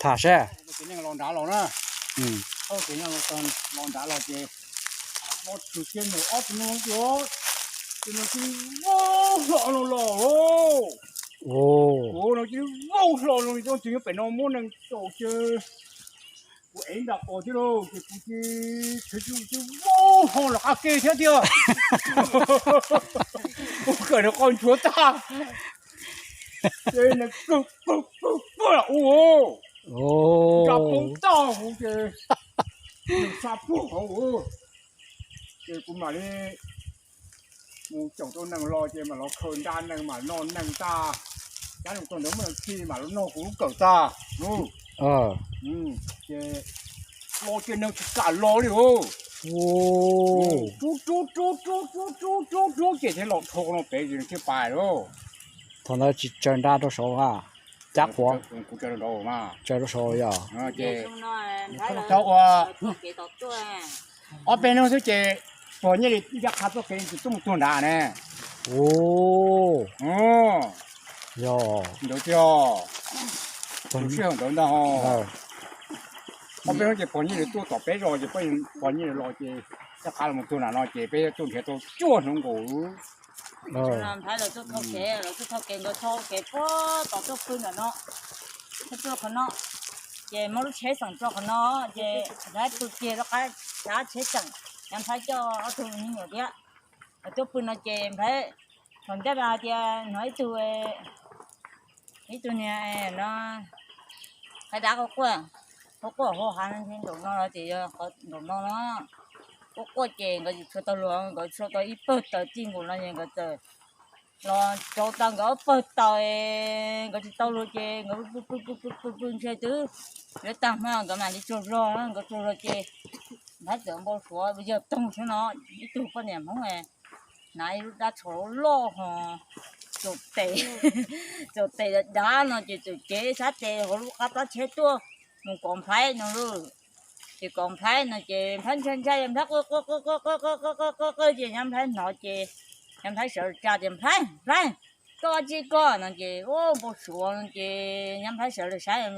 Tham saib. Tau tus neeg los nrad los na. Tau tus neeg los nrad los ces, los txog ces ob tug neeg, ces nws cia li vau hlo no los. Kuv no cia li vau hlo no, tsis nyob pem no muab neeg tau ces kuv ev nram qos thiab lauj, ces kuv cia li, cia li vau hlo los qab ke thiab tiag. Kuv kawm nws qos nchuav tag, ces nws pw pw pw pw ua, nra poob tag hauv ces nws xa puag hauv, ces kuv mam li mus caum tau neeg los ces mam los khaws nra neeg mam noj neeg tag, cab los txog ntawd muaj neeg khi mam los noj kuv lub kawm tag. Ces los ces neeg tsis kam los li os. Rub rub rub rub rub rub rub ces thiaj los dhau no pem ces nws thiaj pais lauj. Thaum ntawd tsis tsaws nra rau saud a, cab qhuav, tsaws rau saud yog. Tau ua ob peb hnub xwb ces pog Nyiaj Lis ncaj qha txoj kev tsis tuaj mus tuag nrad ne. Yog ntawd tiag. Tus sij hawm ntawd ntag. Ob peb hnub ces pog Nyiaj Lis tuaj tom peb zos ces pog Nyiaj Lis los ces ncaj qha los mus tuag nram no ces peb tuaj nrhiav tau cuaj hnub nkaus. Nplhaib lawv tuaj tho kev, lawv tuaj tho kev nkawd tho kev puag tom tuaj pw ntawm no, tuaj qhov no, ces muab lub tsheb xeem tso qhov no, ces Nplhaib pw kiag rov qab tsheb xeem, Nplhaib coj ob tug me nyuam thiab. Lawv tuaj pw no ces Nplhaib thaum ncaj hais tias hnov ib tug, ib tug niag no, qhaib dab quaj quaj, quaj quaj hauv hav nraum no los ces yog nraum no no, quaj quaj ces nkawd tsis tshua tau luag, nkawd tshua tau ib pawg taws txij nkaus no ces nkawd txawm los rau tau nkawd ob pawg taws, nkawd tsis tau luag ces nkawd pw pw pw pw pw ntshe twb yuav tag hmo nkawd mam li tsaug zog, nkawd tsaug zog ces Nplhaib txawm npau suav yawg toog xwb no, ib tug poj niam Hmoob hnav ib lub dab tsho loj ho txaus tes, txaus tes dav dav no ces txawm cev sab tes hauv lub qab plab tsheb tuaj mus kov Nplhaib no lauj. Ces kov Nplhaib no ces Nplhaib ntshai ntshai, Nplhaib quaj quaj quaj quaj quaj quaj quaj quaj quaj ces nyab Nplhaib hnov ces nyab Nplhaib sawv los tsa tias, Nplhaib, Nplhaib, koj ua dab tsi koj? No ces ua npau suav no ces nyab Nplhaib sawv los saib,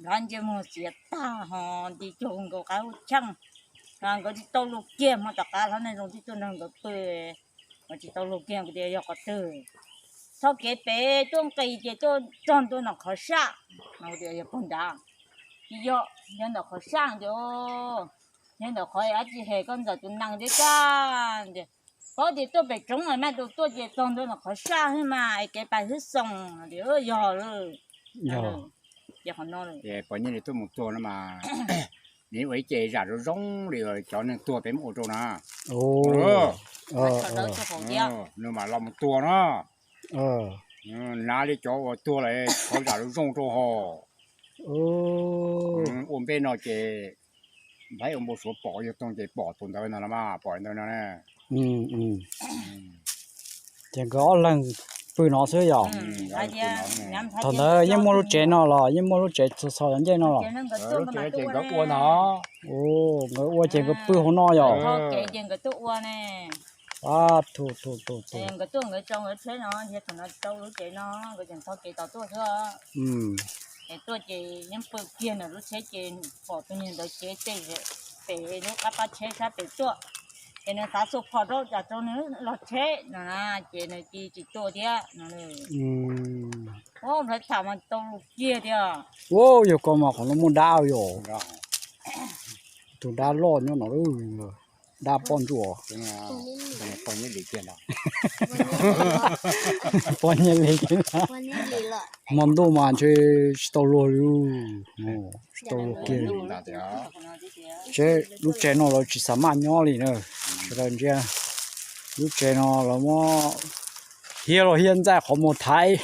Nplhaib ntsej muag xiav tag ho nti cuag nkaus qab hauv cheej. Nkawd tsis tau luag kiag, hmo tom qab hlob Neej Zoo twb tuaj nrog nkawd pw, nkawd tsis tau luag kiag, kuv tias yog qhov twg? Txhob kev pem tuaj nqis ces tuaj txog ntua ntawm qhov saj no, kuv tias yog puag nrad. Tsis yog, yog ntawm qhov saj tias, yog ntawm qhov dab tsi hem koj ntxawm tus nees thiab tag tias, paub tias tuaj pem roob mas maj rau tuaj ces txog ntua ntawm qhov saj xwb mas es kev pais xwb xoo tias yog lawm. Ces qhov no ces pog Nyiaj Lis tuaj mus tuag no mas, nws ua ib ce zam zoo zoo li cov neeg tuag peb muab ua rau na. Nws mam los mus tuag no. Hnav li cov uas tuag lawm qhov zam zoo zoo rau hos. Ua npej no ces Nplhaib ua npau suav pom yawg toog ces pom tus ntawd no los mas pom ntawd no. Ces nkawd ob leeg pw no xwb yog? Thaum ntawd yeej muaj lub tsev no los yeej muaj lub tsev txog txog yav ncej no los? Lub tsev ces nkawd ua no. Nkawd ua ces nkawd pw hauv no yog? Nkawd tuaj nkawd tso nkawd tsheb no, thaum no tau lub tsev no nkawd tseem txog kev tom tuaj xwb. Ces tuaj ces yeej pw kiag ntawm lub tsheb ces pom tus niag ntawd cev tej pem lub qab pab tsheb sab pem tuaj, ces nws xav xuas phom rau cas rau nws los tsheb no na, ces nws cia tsis tuaj thiab no. Ua Nplhaib tham mas tau lus kiag tiag. Ua yog ko mas qhov no muaj dab yog. Tus dab loj nyob no, dab poj ntsuam. Poj Nyiaj Lis, hmo ntuj mas ntshe tsis tau luag li, tsis tau luag kiag. Seb lub tsev no lawv tsis xav maj nyob li na. Sawv daws ntsia, lub tsev no lawv muab hiab los hiab ntxaij qhov muag thaiv,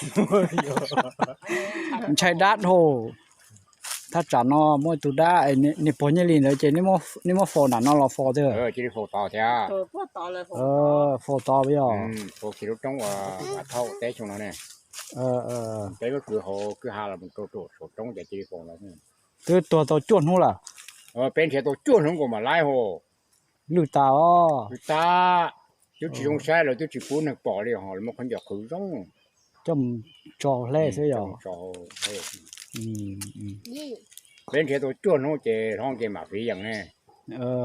ntshai dab dhau. Thaj tsam no muaj tus dab, niag pog Nyiaj Lis ntawd ces nej muab faus nram no los faus tiag? Faus tod yog? Peb kwv hauv kwj ha los rau saum roob ces cia li faus lawm. Twb tuag tau cuaj hnub lawm. Peb nrhiav tau cuaj hnub nkaus mam laib hos. Lwj tas os. Lwj tas. Twb tsis zoo saib, lawv twb tsis pub neeg pom li hos, lawv muab khaub ncaws qhwv zoo. Coj mus tso hleb xwb yog? Coj mus tso hleb. Ib Peb nrhiav tau cuaj hnub ces hlob ces mam fiv yeem ne.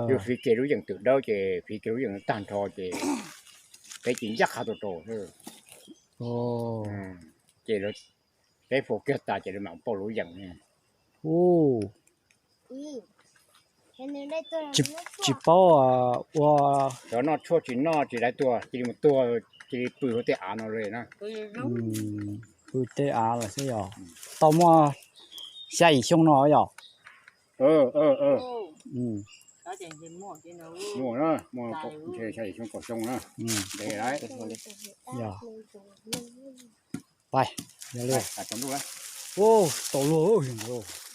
Yus fiv kiag lub yeem twm dawb ces fiv kiag lub yeem tag nrho ces peb cia li ncaj qha tau rau. Ces peb faus kiag tas ces lawv mam pauj lub yeem ne. Tsis paub ua. Cov noj tshuaj tsis noj tsis laiv tuag cia li mus tuag, cia li pw hauv tej av no li na. Pw tej av lawm xwb yog. Tau muaj xya yim xyoo no yog. Muaj, muaj xya yim xyoo kaum xyoo na. Yog. Pais, yog li. Tau luag, yog li.